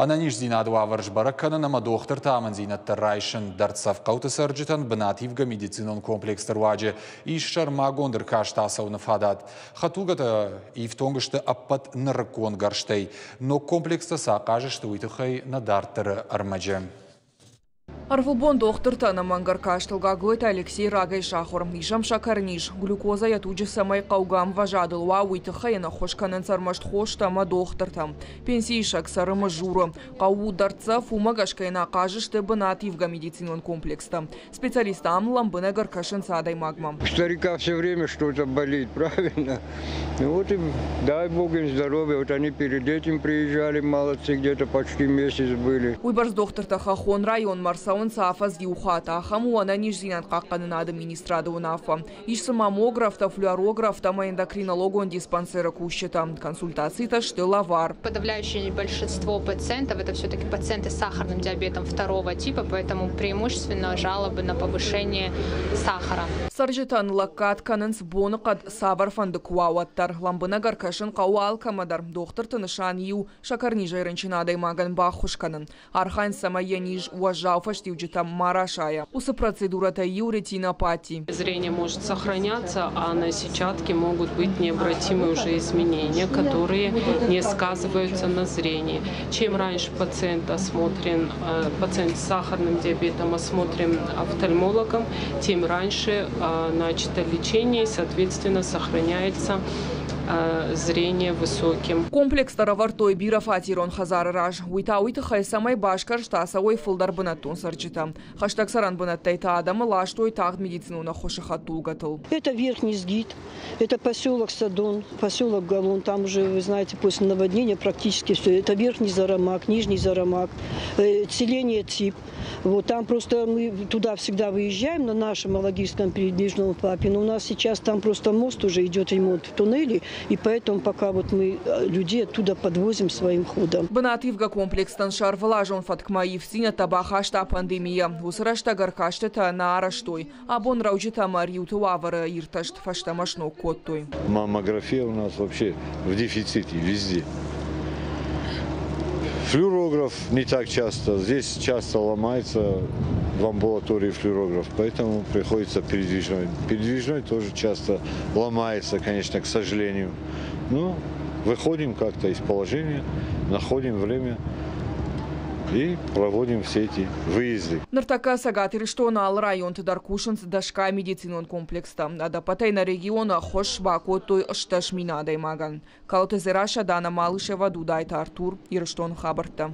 Ӕнӕниздзинады уавӕр сбӕрӕг кӕнын ӕмӕ дохтырты амындзинӕдтӕ райсын дӕрддзӕф хъӕуты цӕрджытӕн бынативгӕ медицинон комплексты руаджы ис сӕрмагонд ӕркаст ацӕуыны фадат. Хӕдтулгӕтӕ ифтонг сты ӕппӕт нырыккон гӕрзтӕй. Ног комплекстӕ цы ахъаз сты, уый тыххӕй нӕ дарддӕры ӕрмӕджы. Ӕрвылбон дохтырты ӕнӕмӕнг ӕркастыл Гаглойты Алексей рагӕй сахуыр. Ис ӕм сӕкӕрниз, глюкозӕ йӕ туджы цӕмӕй хъӕугӕ ӕмвӕзадыл уа, уый тыххӕй йын ӕххуыс кӕнынц ӕрмӕст хостӕ ӕмӕ дохтыртӕ. Пенсиисӕг цӕры Мызуры. Хъӕу у дӕрддзӕф, уымӕ гӕсгӕ йын ахъаз сты бынативгӕ медицинон комплекстӕ. Специалисттӕ ам лӕмбынӕг ӕркӕсынц адӕймагмӕ. У старика все время что-то болит, правильно? Ну вот и дай бог им здоровья. Вот они перед этим приезжали, молодцы, где-то почти месяц были. Уыйбӕрц дохтыртӕ хӕххон районмӕ ӕрцӕуынц афӕдз иу хатт. Ахӕм у ӕнӕниздзинад хъахъхъӕнынады министрады уынаффӕ. Ис дзы маммографтӕ, флюорографтӕ ӕмӕ эндокринологон диспансеры кусджытӕ. Консультацитӕ сты лӕвар. Подавляющее большинство пациентов – это все-таки пациенты с сахарным диабетом второго типа, поэтому преимущественно жалобы на повышение сахара. Цӕрджытӕн лӕггад кӕнынц боныхъӕд цавӕрфӕнды куы уа, уӕддӕр. Лӕмбынӕг ӕркӕсын хъӕуы алкӕмӕ дӕр. Дохтырты нысан иу – сӕкӕрнизӕй рынчын адӕймагӕн баххуыс кӕнын. Архайынц, цӕмӕй йӕ низ уӕззау фӕстиуджытӕм ма расайа. Уыцы процедурӕтӕй иу ретинопати. Зрение может сохраняться, а на сетчатке могут быть необратимые уже изменения, которые не сказываются на зрении. Чем раньше пациент осмотрен, пациент с сахарным диабетом осмотрен офтальмологом, тем раньше начато лечение и, соответственно, сохраняется зрение высоким. Комплекстӕ ӕрӕвӕрдтой бирӕфатерон хӕдзары раз. Уый та уый тыххӕй, цӕмӕй басгӕрст ацӕуой фылдӕр бынӕттон цӕрджытӕ. Хӕстӕг цӕрӕн бынӕттӕй та адӕмы ластой тагъд медицинон ӕххуысы хӕдтулгӕтыл. Это Верхний Згид, это поселок Садон, поселок Галон. Там уже, вы знаете, после наводнения практически все. Это Верхний Зарамак, Нижний Зарамак, селение Тип. Вот там просто мы туда всегда выезжаем на нашем Алагирском передвижном ФАПе, но у нас сейчас там просто мост уже идет ремонт в туннеле, и поэтому пока вот мы людей оттуда подвозим своим ходом. Бынативгӕ комплекстӕн сӕ ӕрвылазон фӕткмӕ ивддзинӕдтӕ бахаста пандемия. Уыцы рӕстӕг ӕркастытӕ нӕ арӕзтой. Абон рӕуджытӕ ӕмӕ риуты уавӕры иртӕст фӕстӕмӕ сног кодтой. Маммография у нас вообще в дефиците везде. Флюорограф не так часто. Здесь часто ломается в амбулатории флюорограф, поэтому приходится передвижной. Передвижной тоже часто ломается, конечно, к сожалению. Но выходим как-то из положения, находим время и проводим все эти выезды. Ныртӕккӕ Цӕгат Ирыстоны алы районты дӕр кусынц дӕсгай медицинон комплекстӕ. Ӕдӕппӕтӕй нӕ регионы ӕххуыс бакодтой 18 000 адӕймагӕн. Калоты Дзерассӕ, Дана Малышева, Дудайты Артур, Ирыстоны хабӕрттӕ.